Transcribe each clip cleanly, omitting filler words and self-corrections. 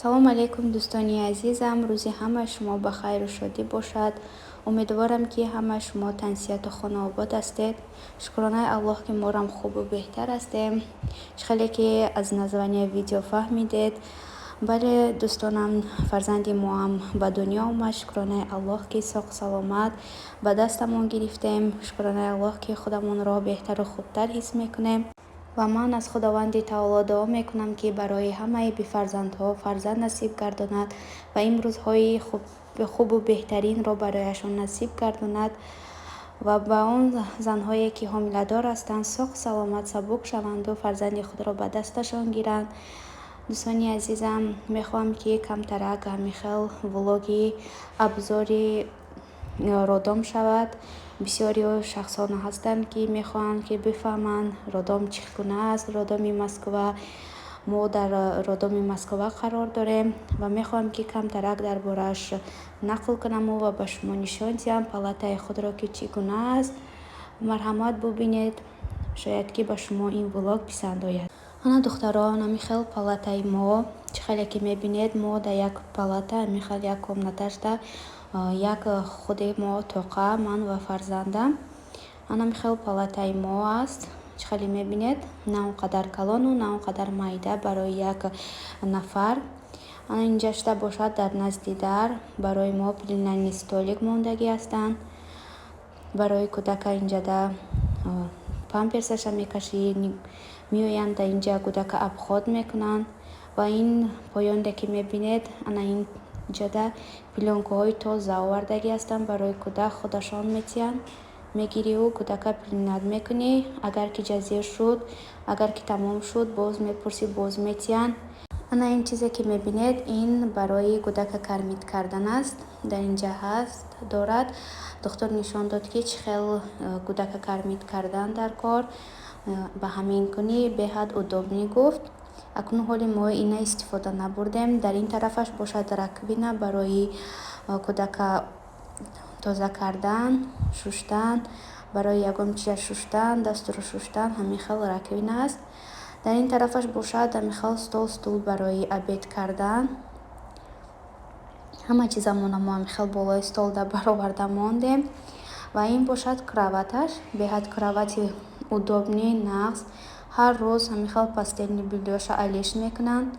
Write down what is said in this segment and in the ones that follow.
Салом алейкум, дӯстони азизам! Рӯзи ҳамаи шумо ба хайру шодӣ бошад. Умедворам, ки ҳамаи шумо тансиҳату хонаобод ҳастед. Шукронаи Аллоҳ, ки морам хубу беҳтар ҳастем. Чӣ хеле ки аз названия видео фаҳмидед, бале, дӯстонам, фарзанди моам ба дунё омад. Шукронаи Аллоҳ, ки соғ саломат ба дастамон гирифтем. Шукронаи Аллоҳ, ки худамонро беҳтару хубтар ҳис мекунем. Ва ман аз Худованди Таоло дуо мекунам, ки барои ҳамаи бифарзандҳо фарзанд насиб гардонад ва имрӯзҳои хубу беҳтаринро барояшон насиб гардонад ва ба он занҳое, ки ҳомиладор ҳастанд, соғ саломат сабук шаванду фарзанди худро ба дасташон гиранд. Дӯстони азизам, мехоҳам, ки камтарак ҳамин хел влоги обзори роддом шавад. Бисёри шахсон ҳастанд, ки мехоҳанд, ки бифаҳманд, роддом чӣ гуна аст. Роддоми Москва, мо дар роддоми Москва қарор дорем ва мехоҳам, ки камтарак дар борааш нақл кунаму ва ба шумо нишон диҳам палатаи худро, ки чӣ гуна аст. Марҳамат, бубинед, шояд ки ба шумо ин влог писанд ояд. Ана, духтарон, ҳамин хел палатаи мо. Чӣ хеле ки мебинед, мо дар як палата, ҳамин хел як комнаташда як худи мо тоқа, ман ва фарзандам. Ана хел палатаи мо аст. Чӣ хеле мебинед, на он қадар калону на он қадар майда, барои як нафар. Ана инҷа шуда бошад, дар назди дар барои мо пеленальный столик мондагӣ ҳастанд. Барои кӯдака инҷада памперсаша мекашӣ, меоянд, дар инҷа кӯдака обход мекунанд. Ва ин поёнде, ки мебинед, ана инҷода плёнкаҳои тоза овардагӣ ҳастанд барои кӯдак, худашон метиҳанд. Мегирию кӯдака пеленать мекунӣ. Агар ки ҷазир шуд, агар ки тамом шуд, боз мепурсӣ, боз метиҳанд. Ана ин чизе, ки мебинед, ин барои кӯдака кормить кардан аст. Дар инҷа ҳаст, дорад. Духтур нишон дод, ки чӣ хел кӯдака кормить кардан дар кор. Ба ҳамин кунӣ, беҳад удобный, гуфт. Акнун ҳоли мо ина истифода набурдем. Дар ин тарафаш бошад раковина барои кӯдака тоза кардан, шуштан, барои ягон чиза шуштан, дастро шуштан, ҳамин хел раковина аст. Дар ин тарафаш бошад ҳамин хел стол, стул барои обед кардан. Ҳама чизамонро мо ҳамин хел болои столда бароварда мондем. Ва ин бошад кроваташ, беҳад кровати удобный, нағз. Ҳар рӯз ҳамин хел постельный бельёша алиш мекунанд,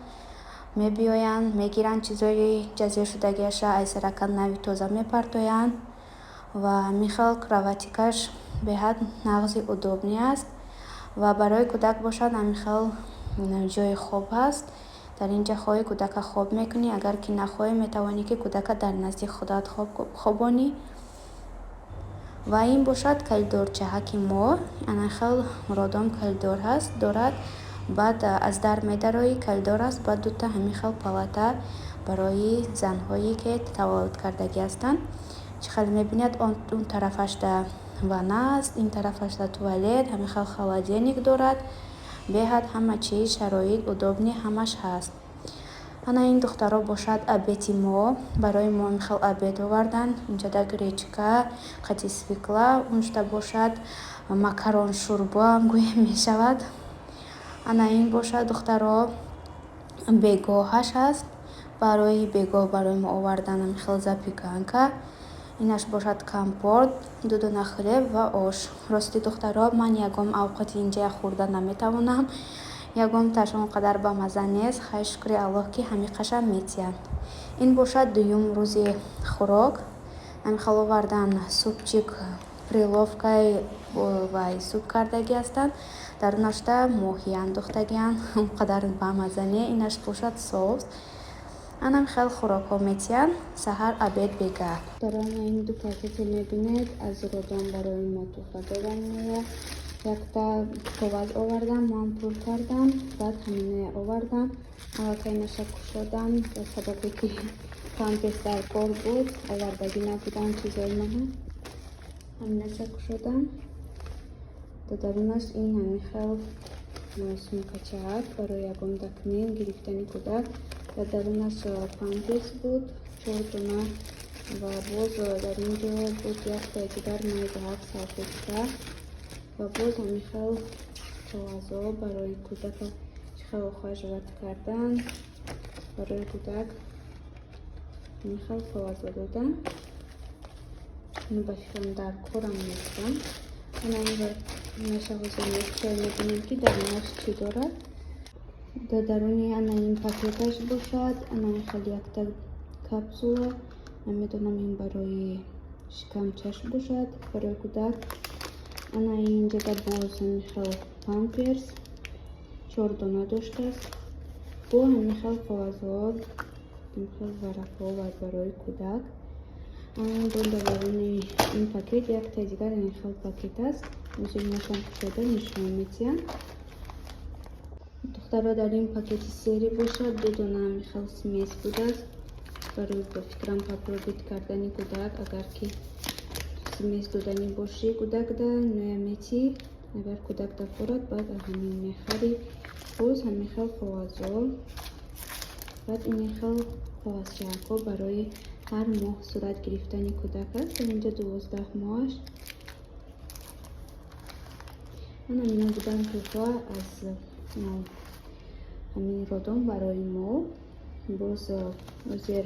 мебиёянд, мегиранд, чизои ҷазиршудагиаша айсарака нави тоза мепартоянд. Ва ҳамин хел кроватикаш беҳад нағзи, удобный аст. Ва барои кӯдак бошад, ҳамин хел ҷои хоб ҳаст. Дар инҷа хоҳӣ, кӯдака хоб мекунӣ, агар ки нахоҳӣ, метавонӣ, ки кӯдака дар назди худат хобонӣ. Ва ин бошад коридорчаҳаки мо. Ана хел роддом коридор ҳаст, дорад. Баъд аз дар медароӣ, коридор аст, баъд дута ҳамин хел палата барои занҳое, ки таваллуд кардагӣ ҳастанд. Чӣ хел мебинед, он тарафашда ванна аст, ин тарафашда туалет, ҳамин хел холодильник дорад. Беҳад ҳама чиз шароит удобный ҳамаш ҳаст. Ана ин, духтаро, бошад обеди мо. Барои мо ҳамин хел обед оварданд. Инҷода гречка қати свекла, унҷода бошад макарон, шӯрбоам гӯем мешавад. Ана ин бошад, духтаро, бегоҳаш аст. Барои бегоҳ барои мо овардан ҳамин хел запеканка. Инаш бошад компот, ду дона хлеб ва ош. Рости, духтаро, ман ягон авқоти инҷая хӯрда наметавонам. Ягонташ он қадар бамазза нест. Хай, шукри Аллоҳ, ки ҳамиқашам метиҳанд. Ин бошад дуюм рӯзи хӯрок. Ҳамин хел овардан супчик, перловкаи вай суп кардагӣ ҳастанд. Дарунашда моҳӣ андохтагианд. Он қадар бамазза не. Инаш бошад соус. Анам хел хӯрокҳо метиҳанд: саҳар, обед, бегаҳ. Духтарон, ин ду пакете мебинед, аз роддом барои мо туҳфа додан. Якта коғаз овардам, ман пур кардам, баъд ҳаминая овардам. Аллакай наша кушодам, ба сабабе ки Памперс дар кор буд, овардагӣ набуданд чизои маҳа. Ҳаминаша кушодам. Дар дарунаш ин ҳамин хел сумкачаак барои ягон документ гирифтани кӯдак. Дар дарунаш памперс буд, чор дона, ва боз дар ин ҷо буд яктаи дигар майдаак салфетка ва боз ҳамин хел коғазҳо барои кӯдака чӣ хел ухаживать кардан барои кӯдак. Ҳамин хел коғазҳо додан. Ба фикрам, дар корам нестам. Наша ҳозир мекушоем, мебинем, ки дарунаш чӣ дорад. Дар даруни ана ин пакеташ бошад, ана ин хел якта капсула. Намедонам, ин барои шикамчаш бошад, барои кӯдак. Ана инҷода боз ҳамин хел памперс чор дона доштааст, бо ҳамин хел коғазҳо, ҳамин хел варақҳо барои кӯдак. Бо дар даруни ин пакет яктаи дигар ин хел пакет аст. Ҳозир машам кушода нишон медиҳам. Духтаро, дар ин пакети серый бошад, ду дона ҳамин хел смесь будааст барои, ба фикрам, попробовать кардани кӯдак. Агар ки смесь доданӣ бошӣ кӯдакда, ноя метӣ, агар кӯдак дафорад, баъд ҳамин мехарӣ. Боз ҳамин хел коғазҳо, баъд ин хел коғазчаакҳо барои ҳар моҳ сурат гирифтани кӯдак аст. Дар инҷа 12 моҳаш. Ана ҳамино буданд туҳфа аз ҳамин роддом барои мо. Боз ҳозир,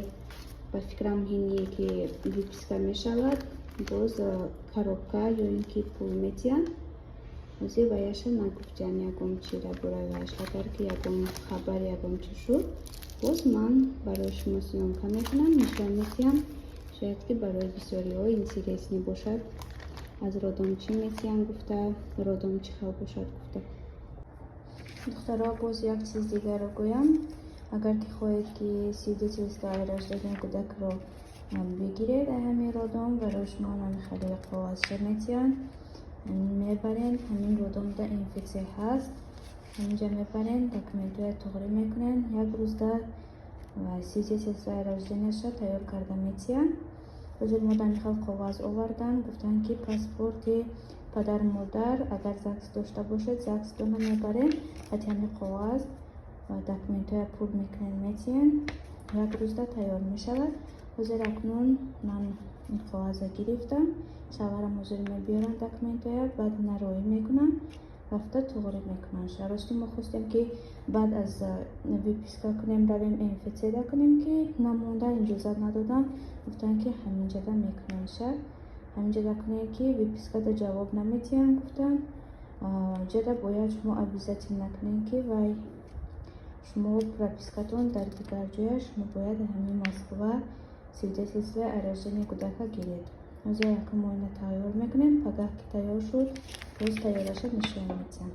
ба фикрам, ҳине ки выписка мешавад, боз коробка ё ин ки пул метиҳанд. Ҳозир ваяша нагуфтиям ягон чи дар бораи ваяш. Агар ки ягон хабар, ягон чи шуд, боз ман барои шумо съёмка мекунам, нишон медиҳам. Шояд ки барои бисёриҳо интересный бошад, аз роддом чӣ метиҳанд гуфта, роддом чӣ хел бошад гуфта. Духтаро, боз як чиз дигарро гӯям. Агар ки хоҳед, ки свидетельство о рождении кӯдакро бигиред, ҳамин роддом барои шумо ҳамин хеле коғазча метиҳанд. Мебарен, ҳамин роддомда МФЦ ҳаст, ҳаминҷа мебарен, документҳоя туғрӣ мекунен, як рӯзда свидетельство о рожденияша тайёр карда метиҳанд. Ҳозир мо дар хел коғаз овардан, гуфтанд, ки паспорти падару модар, агар ЗАГС дошта бошед, ЗАГСдона мебарем, баъди ҳамин коғаз документҳоя пур мекунен, метиҳен, як рӯзда тайёр мешавад. Ҳозир акнун ман ин коғаза гирифтам, шавҳарам ҳозир мебиёранд документҳоя, баъд нароӣ мекунам, рафта туғрӣ мекунанд. Рости, мо хостем, ки баъд аз выписка кунем, равем МФЦда кунем, ки намонда, иҷозат надоданд. Гуфтанд, ки ҳаминҷада мекунем, ҳаминҷада кунем, ки выпискада ҷавоб наметиҳанд, гуфтанд. Ҷада бояд шумо обязательно кунем, ки вай шумо пропискатон дар дигар ҷоя, шумо бояд ҳамин Москва свидетельство о рождении кӯдака гиред. Ҳозир якум мо ина тайёр мекунем, пагаҳ ки тайёр шуд, боз тайёраша нишон медиҳам.